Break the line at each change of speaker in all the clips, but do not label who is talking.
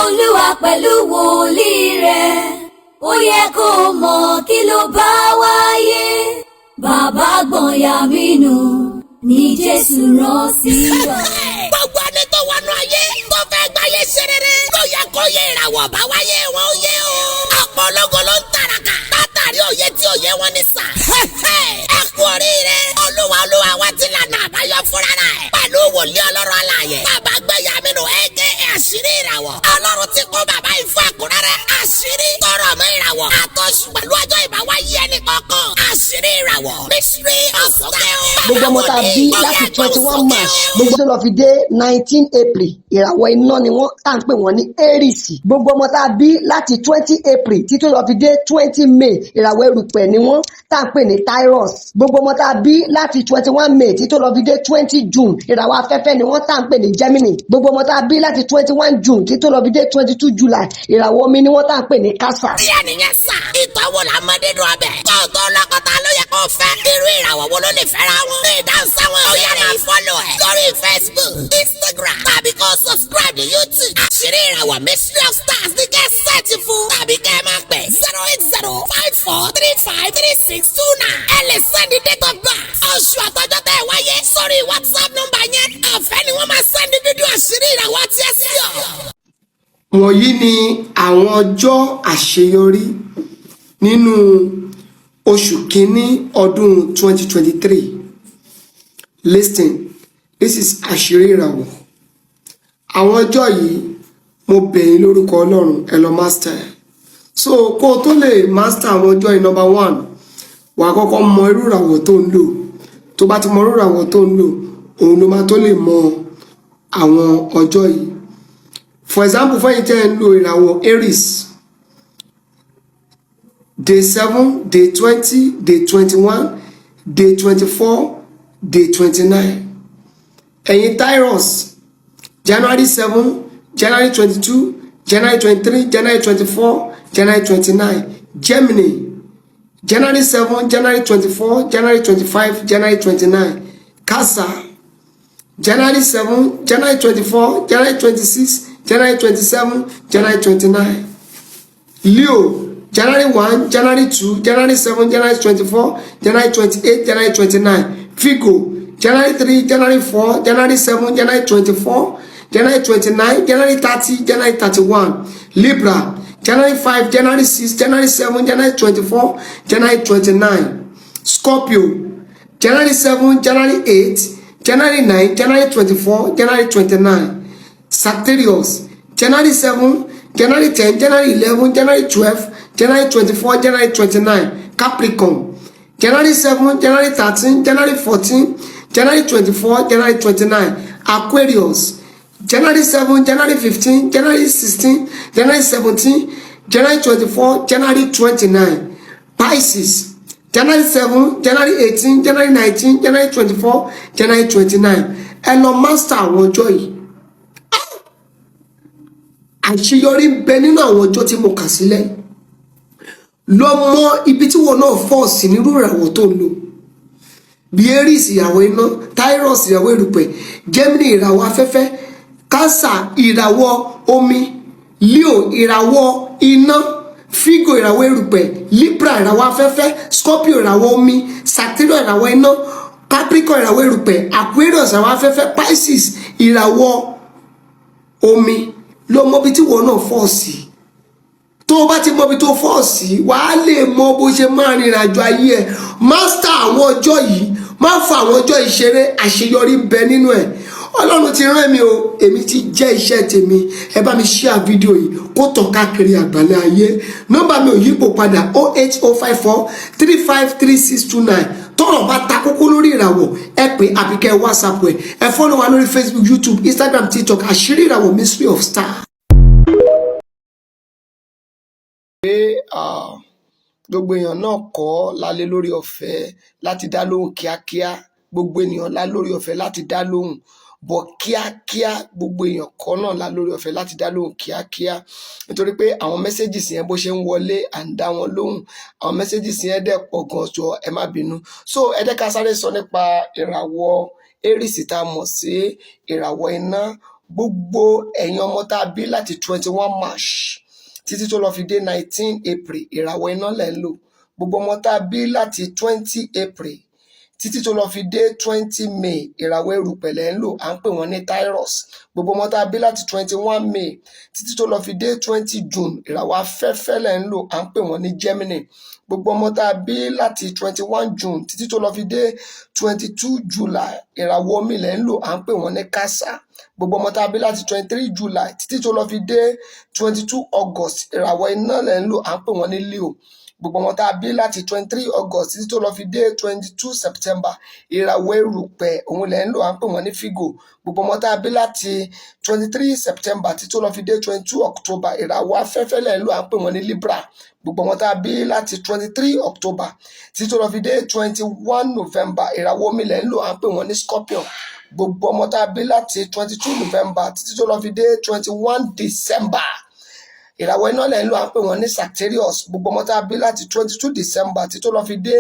Olúwa pẹ̀lú wòlíì rẹ̀. Ó yẹ kó mọ̀ kí ló bá wáyé. Bàbá Gbọ̀nyàmínú ní Jésù rán sí wa.
Gbogbo ẹni tó wọnú ayé tó fẹ́ gbáyé ṣe rere ló yẹ kó yé ìràwọ̀ bá wáyé wọn ó yé o. Ọ̀pọ̀ ológo ló ń tàràkà látàrí òye tí òye wọn ní sà. Ẹ kú oríire, Olúwa Olúwa wa ti lànà àbáyọ fúnra rẹ̀ pẹ̀lú wòlíì Ọlọ́run alààyè, Bàbá Gbẹ̀yàmínú, aka Àṣírí Ìràwọ̀. Ọlọ́run ti kó bàbá yìí fún ẹ̀kúnrẹ́rẹ́ àṣírí tọrọ mọ́ ìràwọ̀ àtọ́sù pẹ̀lú ọjọ́ ìbáwáyé ẹnì kọ̀ọ̀kan. Àṣírí Ìràwọ̀, Mystery of Stars.
Gbogbo ọmọ tá a bí láti 21 March gbogbo tó lọ fi dé 19 April, ìràwọ̀ iná ni wọ́n, tá à ń pè wọ́n ní Aries. Gbogbo ọmọ tá a bí láti 20 April títí lọ fi dé 20 May, ìràwọ̀ erùpẹ̀ ni wọ́n, tá à ń pè ní Taurus. Gbogbo ọmọ tá a bí láti 21 May títí lọ fi dé 20 June, ìràwọ̀ afẹ́fẹ́ ni wọ́n, tá à ń pè ní Gemini. Gbogbo ọmọ tá a bí láti 21 June títí lọ fi dé 22 July, ìràwọ̀ omi ni wọ́n, tá à ń pè ní Cancer.
Díẹ̀ nìyẹn sà. Ìtọ́wò la mọ dídùn ọbẹ̀. Kó o tó lọ́kọ̀tà ló yẹ kó o fẹ́. Irú ìràwọ̀ wo ló lè fẹ́ra wọn? Ìdáhùn sáwọn ìbéèrè yìí, follow ẹ̀ lórí Facebook, Instagram tàbí kó o subscribe ní YouTube. Àṣírí Ìràwọ̀, Mystery of Stars ní kẹ́ search fún tàbí kẹ́ ẹ máa pè 08054353629. Ẹ lè send date of birth, oṣù àtọ́jọ́ tẹ́ ẹ wáyé sórí WhatsApp nọ́mbà yẹn. Ọ̀fẹ́ ni wọ́n máa send fídíò àṣírí ìràwọ̀ àti ẹ̀sìn ọ̀.
Wọ̀nyí ni àwọn ọjọ́ àṣeyọrí nínú oṣù kínní ọdún 2023. Listen, this is Àṣírí Ìràwọ̀. Àwọn ọjọ́ yìí, mo bẹ̀ yín lórúkọ Ọlọ́run, ẹ lọ master ẹ̀. So kó o tó lè master àwọn ọjọ́ yìí, number one, wàá kọ́kọ́ mọ irú ìràwọ̀ tó ń lò. Tó bá ti mọ irú ìràwọ̀ tó ń lò, òun ló máa tó lè mọ àwọn ọjọ́ yìí. For example, fún ẹ̀yin tẹ́ ẹ ń lo ìràwọ̀ Aries, day 7, day 20, day 21, day 24, day 29. Ẹ̀yin Taurus, January 7, January 22, January 23, January 24, January 29. Gemini, January 7, January 24, January 25, January 29. Cancer, January 7, January 24, January 26, January 27, January 29. Leo, January 1, January 2, January 7, January 24, January 28, January 29. Virgo, January 3, January 4, January 7, January 24, January 29, January 30, January 31. Libra, January 5, January 6, January 7, January 24, January 29. Scorpio, January 7, January 8, January 9, January 24, January 29. Sagittarius, January 7, January 10, January 11, January 12, January 24, January 29. Capricorn, January 7, January 13, January 14, January 24, January 29. Aquarius, January 7, January 15, January 16, January 17, January 24, January 29. Pisces, January 7, January 18, January 19, January 24, January 29. Ẹ lọ master àwọn ọjọ́ yìí. Àṣeyọrí ń bẹ nínú àwọn ọjọ́ tí mo kà sílẹ̀. Lọ mọ ibi tí wọn náà fall sí nírú ìràwọ̀ tó ń lò, bí Aries, ìràwọ̀ iná, Taurus, ìràwọ̀ erùpẹ̀, Gemini, ìràwọ̀ afẹ́fẹ́, Cancer, ìràwọ̀ omi, Leo, ìràwọ̀ iná, Virgo, ìràwọ̀ erùpẹ̀, Libra, ìràwọ̀ afẹ́fẹ́, Scorpio, ìràwọ̀ omi, Sagittarius, ìràwọ̀ iná, Capricorn, ìràwọ̀ erùpẹ̀, Aquarius, ìràwọ̀ afẹ́fẹ́, Pisces, ìràwọ̀ omi. Lọ mọ ibi tí wọn náà fall sí. Tó o bá ti mọ ibi tó fall sí, wàá lè mọ bó ṣe máa rìnrìn àjò ayé ẹ. Master àwọn ọjọ́ yìí, má fa àwọn ọjọ́ ìṣeré. Àṣeyọrí ń bẹ nínú ẹ̀. Ọlọ́run ti rán mi o, èmi ti jẹ́ iṣẹ́ tèmi. Ẹ bá mi share fídíò yìí kó tàn káàkiri àgbàlẹ̀ ayé. Nọ́mbà mi ò yípo padà, 08054353629. Tọ́rọ̀ bá ta kókó lórí ìràwọ̀, ẹ pè àbí kẹ́ WhatsApp ẹ. Ẹ follow wa lórí Facebook, YouTube, Instagram, TikTok, Àṣírí Ìràwọ̀, Mystery of Star. Pé gbogbo èèyàn náà kọ́ lálé lórí ọ̀fẹ́ láti dá lóhùn kíákíá. Gbogbo ènìyàn lá lórí ọ̀fẹ́ láti dá lóhùn bọ̀ kíákíá, gbogbo èèyàn kọ́ náà lá lórí ọ̀fẹ́ láti dá lóhùn kíákíá, nítorí pé àwọn messages yẹn, bó ṣe ń wọlé, à ń dá wọn lóhùn. Àwọn messages yẹn dẹ̀ pọ̀ gan, jọ ẹ má bínú. So ẹ jẹ́ ká sáré sọ nípa ìràwọ̀ Aries tá a mọ̀ sí ìràwọ̀ iná. Gbogbo ẹ̀yin ọmọ tá a bí láti 21 March títí tó lọ fi dé 19 April, ìràwọ̀ iná lẹ̀ ń lò. Gbogbo ọmọ tá a bí láti 20 April títí tó lọ fi dé 20 May, ìràwọ̀ erùpẹ̀ lẹ̀ ń lò, à ń pè wọ́n ní Taurus. Gbogbo ọmọ tá a bí láti 21 May títí tó lọ fi dé 20 June, ìràwọ̀ afẹ́fẹ́ lẹ̀ ń lò, à ń pè wọ́n ní Gemini. Gbogbo ọmọ tá a bí láti 21 June títí tó lọ fi dé 22 July, ìràwọ̀ omi lẹ̀ ń lò, à ń pè wọ́n ní Cancer. Gbogbo ọmọ tá a bí láti 23 July títí tó lọ fi dé 22 August, ìràwọ̀ iná lẹ̀ ń lò, à ń pè wọ́n ní Leo. Gbogbo ọmọ tá a bí láti 23 August títí tó lọ fi dé 22 September, ìràwọ̀ erùpẹ̀ òun lẹ̀ ń lò, à ń pè wọ́n ní Virgo. Gbogbo ọmọ tá a bí láti 23 September títí tó lọ fi dé 22 October, ìràwọ̀ afẹ́fẹ́ lẹ̀ ń lò, à ń pè wọ́n ní Libra. Gbogbo ọmọ tá a bí láti 23 October títí tó lọ fi dé 21 November, ìràwọ̀ omi lẹ̀ ń lò, à ń pè wọ́n ní Scorpion. Gbogbo ọmọ tá a bí láti 22 November títí tó lọ fi dé 21 December, ìràwọ̀ iná lẹ̀ ń lò, à ń pè wọ́n ní Sagittarius. Gbogbo ọmọ tá a bí láti 22 December títí tó lọ fi dé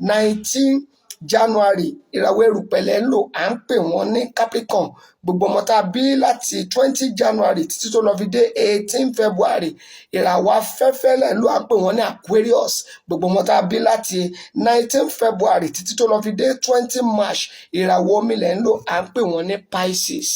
19 January, ìràwọ̀ erùpẹ̀ lẹ̀ ń lò, à ń pè wọ́n ní Capricorn. Gbogbo ọmọ tá a bí láti 20 January títí tó lọ fi dé 18 February, ìràwọ̀ afẹ́fẹ́ lẹ̀ ń lò, à ń pè wọ́n ní Aquarius. Gbogbo ọmọ tá a bí láti 19 February títí tó lọ fi dé 20 March, ìràwọ̀ omi lẹ̀ ń lò, à ń pè wọ́n ní Pisces.